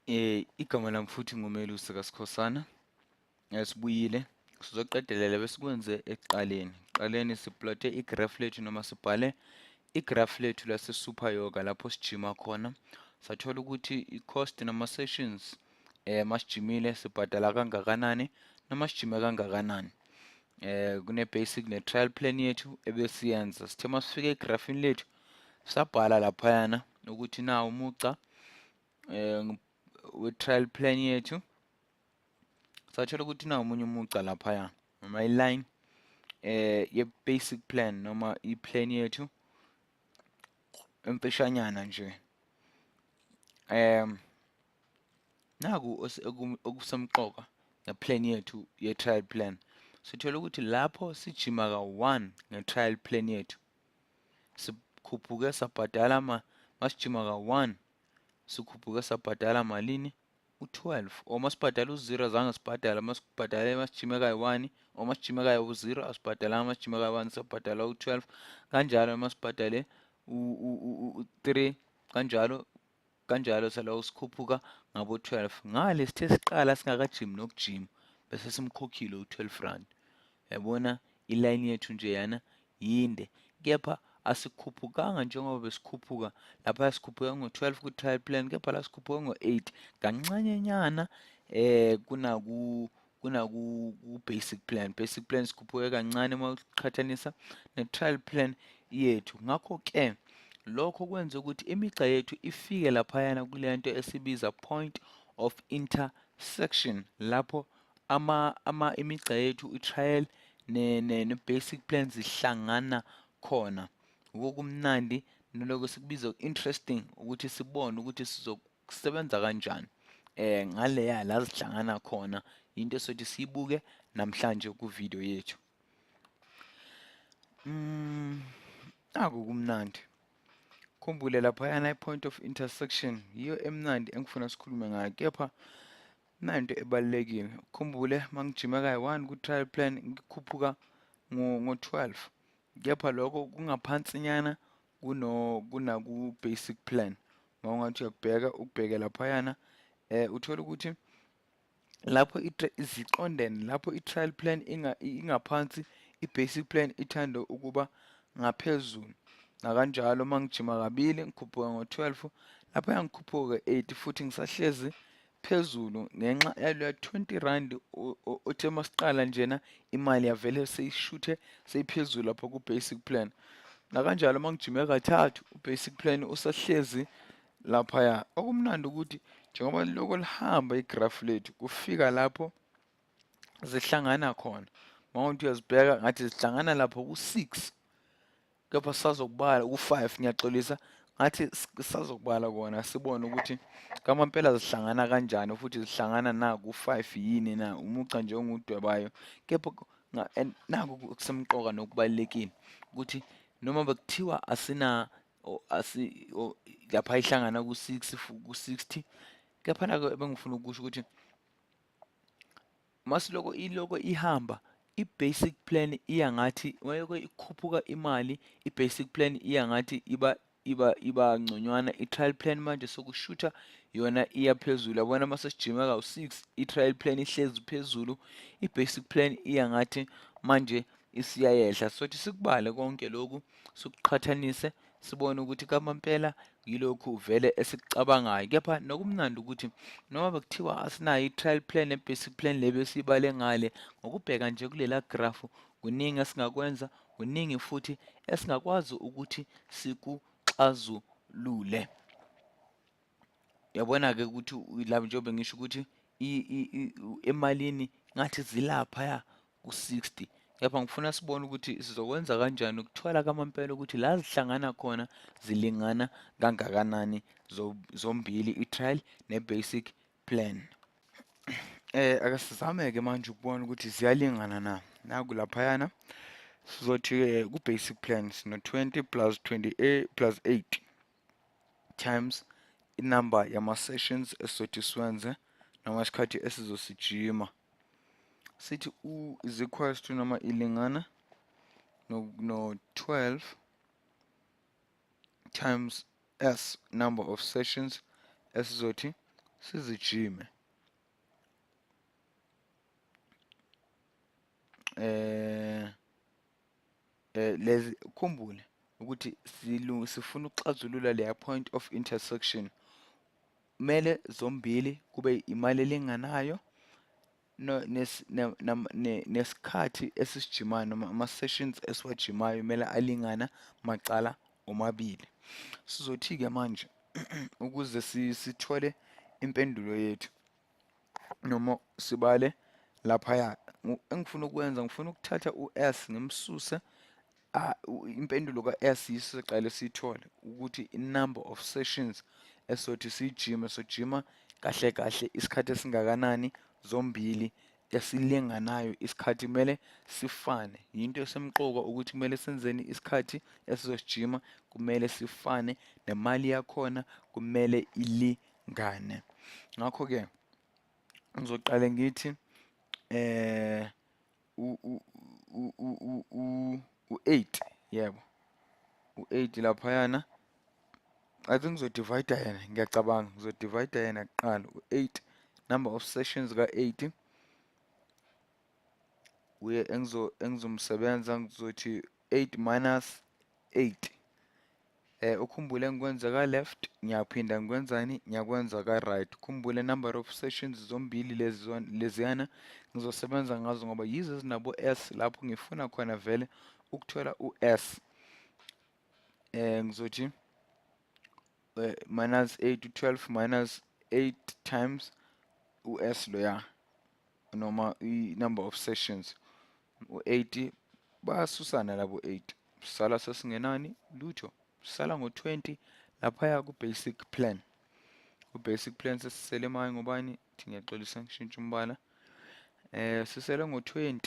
Igama lami futhi nguMelusi kaSikhosana. Sibuyile sizoqedelela besikwenze ekuqaleni. Ekuqaleni siplothe i-graph lethu noma sibhale i-graph lethu lase-Super Yoga lapho sijima khona. Sathola ukuthi i-cost nama-sessions masijimile sibhadala kangakanani noma sijime kangakanani. Kune-basic ne-trial plan yethu ebesiyenza. Sithe masifika egrafini lethu sabhala laphayana ukuthi nawu umugca we-trial plan yethu, sathola ukuthi nawu omunye umugca laphaya noma i-line ye-basic plan noma i-plan yethu emfishanyana nje. Naku okusemqoka nge-plan yethu ye-trial plan. Sithola ukuthi lapho sijima ka-1 nge-trial plan yethu, sikhuphuke sabhadala masijima ka-1 sikhuphuke sabhadala malini? U-12. Or masibhadala u-0 azange sibhadale, masibhadale masijime kayi-1 or masijime kayi-0 asibhadalanga, masijime kayi-1 sabhadala u-12, kanjalo masibhadale u-3, kanjalo kanjalo saloko sikhuphuka ngabo-12. Ngale sithe siqala singakajimi nokujima bese simkhokhile u-12 rand. Yabona ilayini yethu nje yana yinde, kepha asikhuphukanga njengoba besikhuphuka lapha. Sikhuphuka ngo-12 ku-trial plan, kepha la sikhuphuka ngo-8 kancanyenyana kunaku ku-basic plan. Basic plan sikhuphuke kancane uma uqhathanisa ne-trial plan yethu. Ngakho-ke lokho kwenza ukuthi imigca yethu ifike laphayana kule nto esibiza point of intersection, lapho ama ama imigca yethu i-trial ne-basic plan zihlangana khona. Okumnandi naloko sikubiza interesting ukuthi sibone ukuthi sizokusebenza kanjani ngaleya la zihlangana khona, into esothi siyibuke namhlanje ku-video yethu. Naku kumnandi. Khumbule laphayana i-point of intersection yiyo emnandi engifuna sikhulume ngayo, kepha nanto ebalulekile. Khumbule mangijima kayi-1 ku-trial plan ngikhuphuka ngo-12, kepha lokho kungaphansinyana kuno kunaku-basic plan. Uma ungathi uyakubheka ukubheke laphayana uthola ukuthi lapho ziqondene, lapho i-trial plan ingaphansi, i-basic plan ithanda ukuba ngaphezulu. Nakanjalo uma ngijima kabili ngikhuphuka ngo-12, lapha ngikhuphuka 8 futhi ngisahlezi phezulu ngenxa yaleya 20 rand othe masiqala njena imali yavele seyishuthe seyiphezulu lapho ku-basic plan. Nakanjalo uma ngijime kathathu u-basic plan usahlezi laphaya. Okumnandi ukuthi njengoba loko lihamba igraph lethu kufika lapho zihlangana khona, mawuthi uyazibheka ngathi zihlangana lapho ku-6, kepha sisazokubala ku-5, ngiyaxolisa, ngathi sisazokubala kona sibone ukuthi kamampela zihlangana kanjani futhi zihlangana na ku-5 yini na umugca nje ongudwebayo. Kepha naku okusemqoka nokubalulekile ukuthi noma bekuthiwa asina asi lapha ihlangana ku-6 ku-60, kepha nako ebengifuna ukusho ukuthi masiloko iloko ihamba i-basic plan iya ngathi mayoko ikhuphuka imali, i-basic plan iya ngathi iba ngconywana. I-trial plan manje sokushutha yona iya phezulu. Yabona mase sijima kawu-6 i-trial plan ihlezi phezulu, i-basic plan iya ngathi manje isiyayehla. Sothi sikubale konke lokhu sikuqhathanise sibone ukuthi kamampela yilokhu vele esikucabangayo. Kepha nokumnandi ukuthi noma bekuthiwa asinayo i-trial plan ne-basic plan le besiyibale ngale, ngokubheka nje kulela graph kuningi esingakwenza, kuningi futhi esingakwazi ukuthi sikuxazulule. Yabona-ke ukuthi la njengoba ngisho ukuthi emalini ngathi zilaphaya ku-60, kepha ngifuna sibone ukuthi sizokwenza kanjani ukuthola kamampela ukuthi la zihlangana khona zilingana kangakanani zombili i-trial ne-basic plan. Ake sizame-ke manje ukubona ukuthi ziyalingana na. Naku laphayana sizothi ku-basic plan sino-20 plus 28 plus 8 times inumber yama-sessions esizothi siwenze noma isikhathi esizosijima, sithi u is equals to noma ilingana no 12 times s number of sessions esizothi sizijime. Lezi ukhumbule ukuthi sifuna ukuxazulula leya point of intersection, kumele zombili kube imali elinganayo nesikhathi esisijimayo noma ama-sessions esiwajimayo kumele alingana macala omabili. Sizothi-ke manje ukuze sithole impendulo yethu noma sibale laphaya, engifuna ukwenza ngifuna ukuthatha u-S ngimsuse, impendulo ka-S yiso siqale siyithole ukuthi i-number of sessions esothi siyijime, sojima kahle kahle isikhathi esingakanani zombili esilinganayo, isikhathi kumele sifane. Yinto esemqoka ukuthi kumele senzeni isikhathi esizosijima kumele sifane nemali yakhona kumele ilingane. Ngakho-ke ngizoqale ngithi u-8, yebo u-8 laphayana, I think ngizodivide yena, ngiyacabanga ngizodivide yena kuqala u-8, number of sessions ka-8 uye engizomsebenza, ngizothi 8 minus 8. Ukhumbule ngikwenza ka left, ngiyaphinda ngikwenzani, ngiyakwenza ka right. Ukhumbule number of sessions zombili leziyana ngizosebenza ngazo ngoba yizo ezinabo S lapho ngifuna khona vele ukuthola u-S. Ngizothi minus 8 u-12 minus 8 times u-S loya noma i-number of sessions u-80, bayasusana labo 8, sala sesingenani lutho, sala ngo-20 laphaya ku-basic plan. Ku-basic plan sesisele manje ngobani, thi ngiyaxolisa ngishintshe umbala, sisele ngo-20,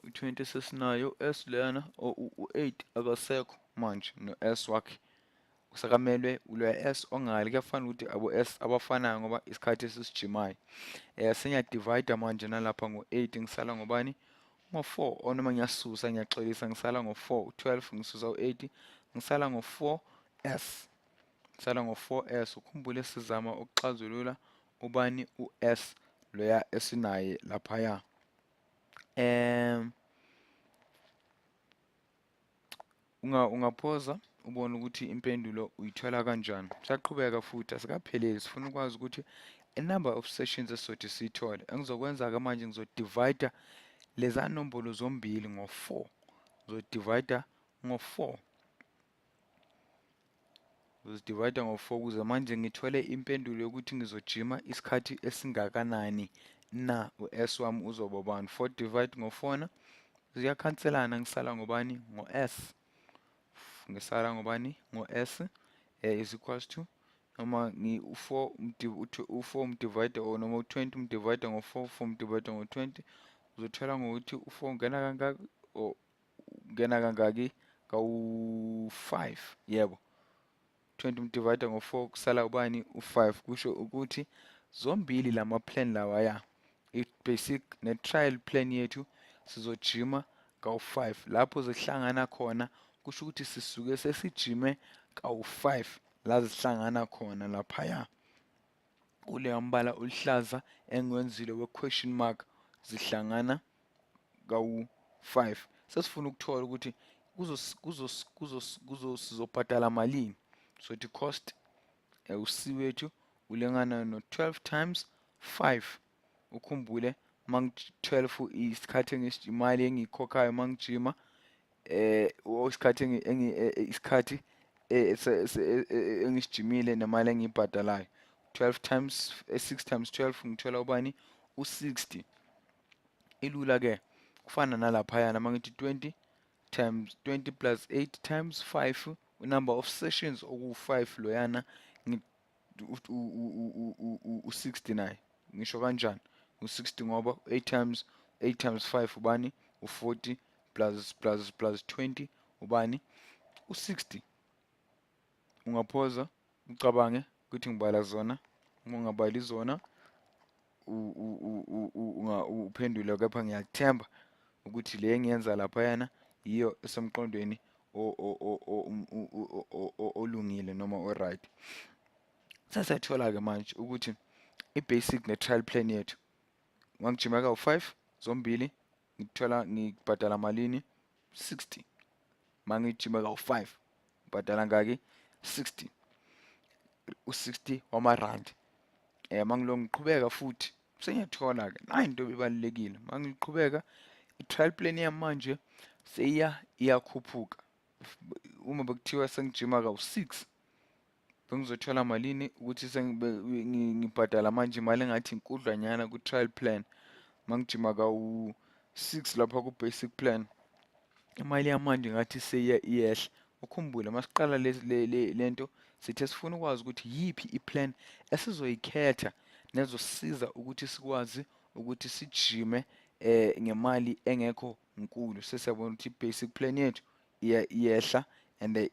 u-20 sesinayo S leyana, u-8 akasekho manje no-S wakhe usakamelwe uloya S ongale, kuyafana ukuthi abo S abafanayo ngoba isikhathi esisijimayo. Sengiyadivide manje nalapha ngo-8, ngisala ngobani, ngo-4, or noma ngiyasusa, ngiyaxolisa, ngisala ngo-4, u-12 ngisusa u-8, ngisala ngo-4 S, ngisala ngo-4 S. Ukhumbule sizama ukuxazulula ubani, u-S loya esinaye laphaya. Ungaphoza ubone ukuthi impendulo uyithola kanjani. Siyaqhubeka futhi asikapheleli, sifuna ukwazi ukuthi a number of sessions esizothi siyithole. Engizokwenza-ke manje ngizodivida leza nombolo zombili ngo-4, ngizodivida ngo-4, ngizodivida ngo-4 ukuze manje ngithole impendulo yokuthi ngizojima isikhathi esingakanani na, u-S wami uzoba ubani. 4 divide ngo-4 na ziyakhanselana, ngisala ngobani, ngo-S, ngisala ngobani, ngo-S, is equals to noma u-4 u-4 umdivide or noma u-20 umdivide ngo-4, 4 umdivide ngo-20, uzothola ngokuthi u-4 ungena kangaki or ungena kangaki, kawu-5, yebo 20 umdivide ngo-4 kusala ubani, u-5. Kusho ukuthi zombili lama plan lawaya, i-basic ne-trial plan yethu, sizojima kawu-5 lapho zihlangana khona. Kusho ukuthi sisuke sesijime kawu-5 la zihlangana khona laphaya kuleya mbala oluhlaza engiwenzile we-question mark, zihlangana kawu-5. Sesifuna ukuthola ukuthi sizobhadala malini. Sothi cost u-C wethu ulingana no-12 times 5. Ukhumbule mangi-12 isikhathi imali engiyikhokhayo mangijima, isikhathi isikhathi engisijimile nemali engiyibhadalayo. 12 times 6 times 12 ngithola ubani, u-60. Ilula ke, kufana nalaphayana mangithi 20 times 20 plus 8 times 5, number of sessions oku-5 loyana u-69. Ngisho kanjani u-60? Ngoba 8 times 8 times 5 ubani, u-40 plus plus plus 20 ubani, u-60. Ungaphoza ucabange ukuthi ngibala zona, uma ungabali zona uphendule, kepha ngiyakuthemba ukuthi le engiyenza laphayana yiyo esemqondweni olungile noma o-right. Sesiyathola-ke manje ukuthi i-basic ne-trial plan yethu, mangijima kawu-5 zombili ngithola ngibhadala malini? 60. Mangijima kawu-5 ngibhadala ngaki? 60, u-60 wamarandi. Mangilo ngiqhubeka futhi sengiyathola-ke nayi into ebalulekile, mangiqhubeka i-trial plan yami manje seyiya iyakhuphuka. Uma bekuthiwa sengijima kawu-6 bengizothola malini ukuthi ngibhadala manje imali engathi inkudlwanyana ku-trial plan. Mangijima kawu-6 lapha ku-basic plan, imali yamanje ngathi seyiya iyehla. Ukhumbule masiqala lento sithe sifuna ukwazi ukuthi yiphi i-plan esizoyikhetha nezosiza ukuthi sikwazi ukuthi sijime ngemali engekho nkulu. Sesiyabona ukuthi i-basic plan yethu iya iyehla and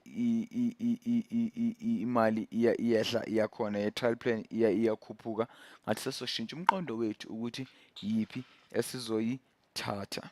imali iya iyehla iyakhona, ye-trial plan iya iyakhuphuka. Ngathi sesoshintsha umqondo wethu ukuthi yiphi esizoyithatha.